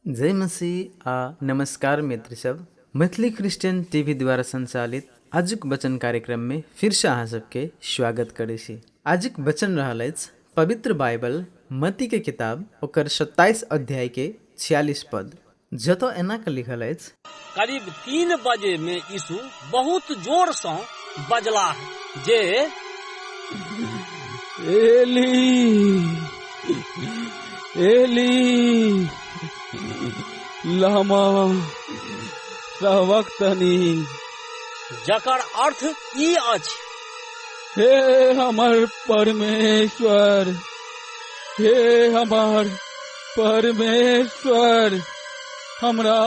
जय मसीह आ नमस्कार मित्र सब। मैथिली क्रिश्चियन टीवी द्वारा संचालित आजुक वचन कार्यक्रम में फिर से अहाँ सबके स्वागत करै छी। आजुक वचन रहल अछि पवित्र बाइबल मत्ती के किताब ओकर 27 अध्याय के 46 पद, जतऽ एना के लिखल अछि। करीब 3 बजे मे यीशु बहुत जोर सँ बजलाह जे, एली, एली, लमा सबक्तनी, जकर अर्थ ई अछि, हे हमर परमेश्वर, हे हमर परमेश्वर, हमरा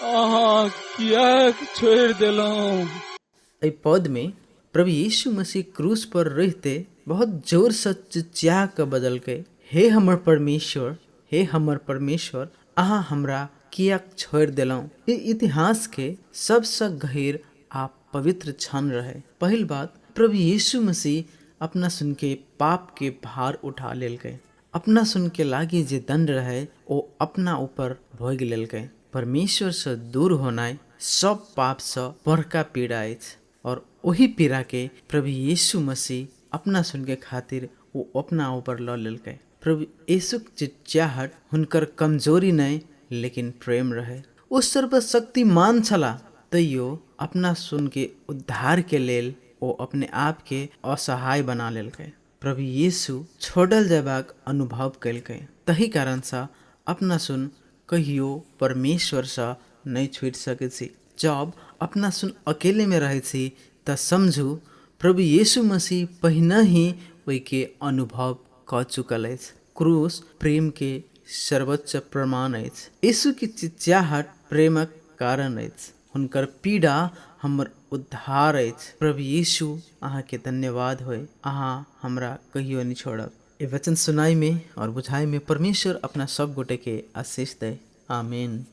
अहाँ किएक छोड़ि देलहुँ? एहि पद में प्रभु यीशु मसीह क्रूस पर रहिते बहुत जोर से चिचिया कऽ बजलकै, हे हमर परमेश्वर, हे हमर परमेश्वर, अहाँ हमरा किएक छोड़ि देलहुँ? ई इतिहास के सबसँ गहीर आ पवित्र क्षण रहे। पहिल बात, प्रभु यीशु मसीह अपना सुन के पाप के भार उठा लेलकै। अपना सुन के लागी जे दंड रहे ओ अपना ऊपर भोगि लेलकै। परमेश्वर सँ दूर होनाइ सब पाप सँ बड़का पीड़ा अछि और ओही पीड़ा के प्रभु यीशु मसीह अपना सुन के खातिर ओ अपना ऊपर लऽ लेलकै। प्रभु यीशुक चिचियाहट हुनकर कमजोरी नहि लेकिन प्रेम रहे। ओ सर्वशक्तिमान छलाह, तैयो अपना सुन के उद्धार के लेल ओ अपने आप के असहाय बना लेलकै। प्रभु यीशु छोड़ल जयबाक अनुभव केलकै, तही कारणसँ अपना सुन कहियो परमेश्वरसँ नहि छुटि सकै छी। जब अपना सुन अकेलेमे रहै छी तऽ समझू प्रभु यीशु मसीह पहिने ही ओहिके अनुभव कऽ चुकल अछि। क्रूस प्रेमके सर्वोच्च प्रमाण अछि। यीशुके चिचियाहट प्रेमक कारण अछि। हुनकर पीड़ा हमर उद्धार अछि। प्रभु यीशु अहाँके धन्यवाद होय, अहाँ हमरा कहियो नहि छोड़ब। ई वचन सुनाइमे और बुझाइमे परमेश्वर अपना सब गोटेके आशीष दे। आमीन।